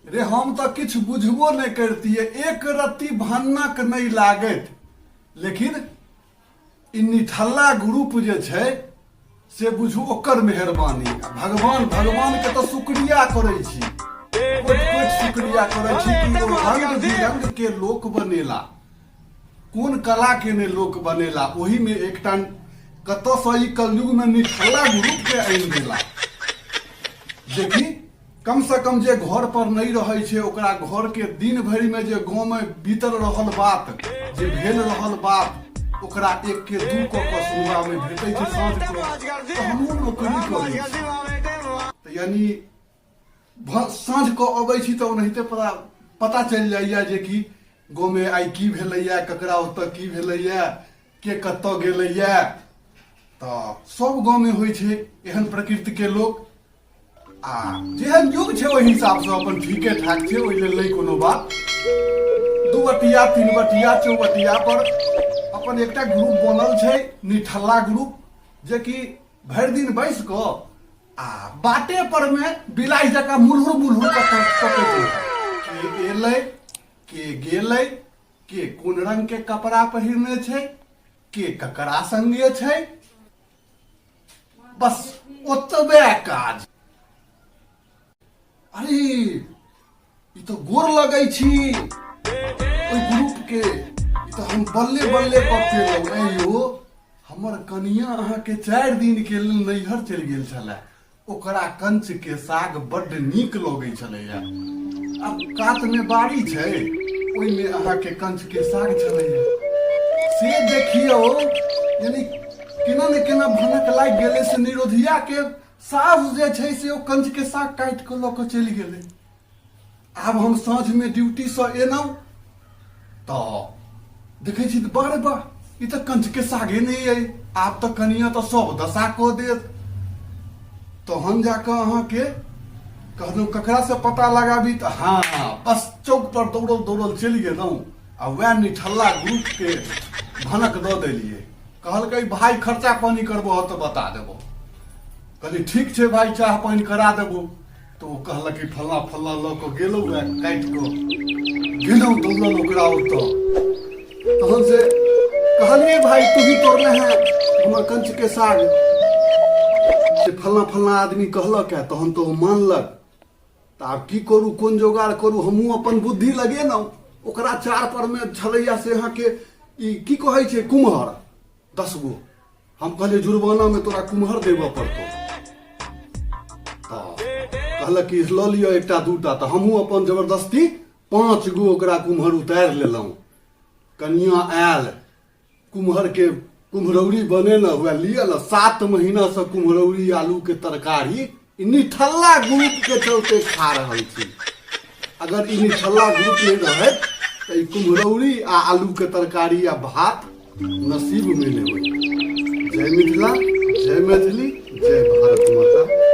रे, हम तऽ किछु बुझबो नहि करतियै, एक रत्ती भन्नक नहि लागैत, लेकिन ई निठल्ला ग्रुप जे छै से बुझू ओकर मेहरबानी। आ भगवान, भगवानके तऽ शुक्रिया करै छी, कोटि कोटि शुक्रिया करै छी कि ओ रंग बिरंग के लोक बनेला, कोन कला के ने लोक बनेला, ओहिमे एकटा कतऽसँ ई कलयुगमे निठल्ला ग्रुपके आनि देला, जेकि कम से कम जे घर पर नहि रहै छै ओकरा घर के दिन भरि में जे गाँव में बीतल रहल बात, जे भेल रहल बात, ओकरा एक के दू कऽ कऽ सुनबा में भेटै छै साँझ के। तऽ हमहूँ नौकरी करै छी, तऽ यानी साँझ कऽ अबै छी तऽ ओनाहिते पता चलि जाइए जे कि गाँवमे आइ की भेलैए, ककरा ओतऽ की भेलैए, के कतऽ गेलैए। तऽ सब गाँवमे होइ छै एहन प्रकृतिके लोक, आ जेहन युग छै ओहि हिसाबसँ अपन ठीके ठाक छै, ओहि लेल नहि कोनो बात। दू बटिया, तीन बटिया, चौबटिया पर अपन एकटा ग्रुप बनल छै, निठल्ला ग्रुप, जेकि भरि दिन बैस कऽ आ बाटे पर मे बिलाइ जकाँ मुल्हुर मुल्हुर कऽ तकैत रहत, के एलै, के गेलै, के कोन रंग के कपड़ा पहिरने छै, के ककरा संगे छै, बस ओतबे काज। अरे, ई तऽ गोर लगै छी ओहि ग्रुप के, ई तऽ हम बल्ले बल्ले कऽ पेलहुँ। ऐ यौ, हमर कनिया अहाँके 4 दिन के लेल नैहर चलि गेल छलए। ओकरा कंच के साग बड्ड नीक लगै छलैया। आब कातमे बाड़ी छै, ओहिमे अहाँके कंच के साग छलैया। से देखियौ, यानी केना ने केना भनक लागि गेलै, से निरोधिया के सास जे छै से ओ कंच के साग काटि कऽ लऽ कऽ चलि गेलै। आब हम साँझमे ड्यूटीसँ एलहुँ तऽ देखै छी तऽ बाह रे बाह, ई तऽ कंचके सागे नहि अइ। आब तऽ कनिया तऽ सब दशा कऽ देत। तहन जा कऽ अहाँके कहलहुँ ककरासँ पता लगाबी, तऽ हँ, बस चौक पर दौड़ल दौड़ल चलि गेलहुँ आ वएह निठल्ला ग्रुपके भनक दऽ देलियै। कहलकै, भाय, खर्चा पानी करबो तऽ बता देबो। कहलियै, ठीक छै भाय, चाह पानि करा देबो। तऽ ओ कहलक कि फल्लाँ फल्लाँ लऽ कऽ गेलहुँ, वएह काटि कऽ गेलहुँ दौड़ल ओकरा ओतऽ। तहन से कहलियै, भाय, तू ही तोड़ले हैं हमर कंच के साग? से फल्लाँ फल्लाँ आदमी कहलक है। तहन तऽ ओ मानलक। तऽ आब की करू, कोन जोगाड़ करू? हमहूँ अपन बुद्धि लगेलहुँ। ओकरा चार पर मे छलैया से अहाँके ई की कहै छै, कुम्हर, 10 गो। हम कहलियै, जुर्मानामे तोरा कुम्हर देबऽ पड़तौ। तऽ कहलक कि लऽ लिअ एकटा दूटा। तऽ हमहूँ अपन जबरदस्ती पाँच गो ओकरा कुम्हर उतारि लेलहुँ। कनिया आयल, कुम्हरके कुम्हरौरी बनेलहुँ। हुए लिअ ने, 7 महीनासँ कुम्हरौरी आलूके तरकारी ई निठल्ला ग्रुपके चलते खा रहल छी। अगर ई निठल्ला ग्रुप नहि रहैत तऽ ई कुम्हरौरी आ आलूके तरकारी आ भात नसीबमे नहि होइत। जय मिथिला, जय मैथिली, जय भारत माता।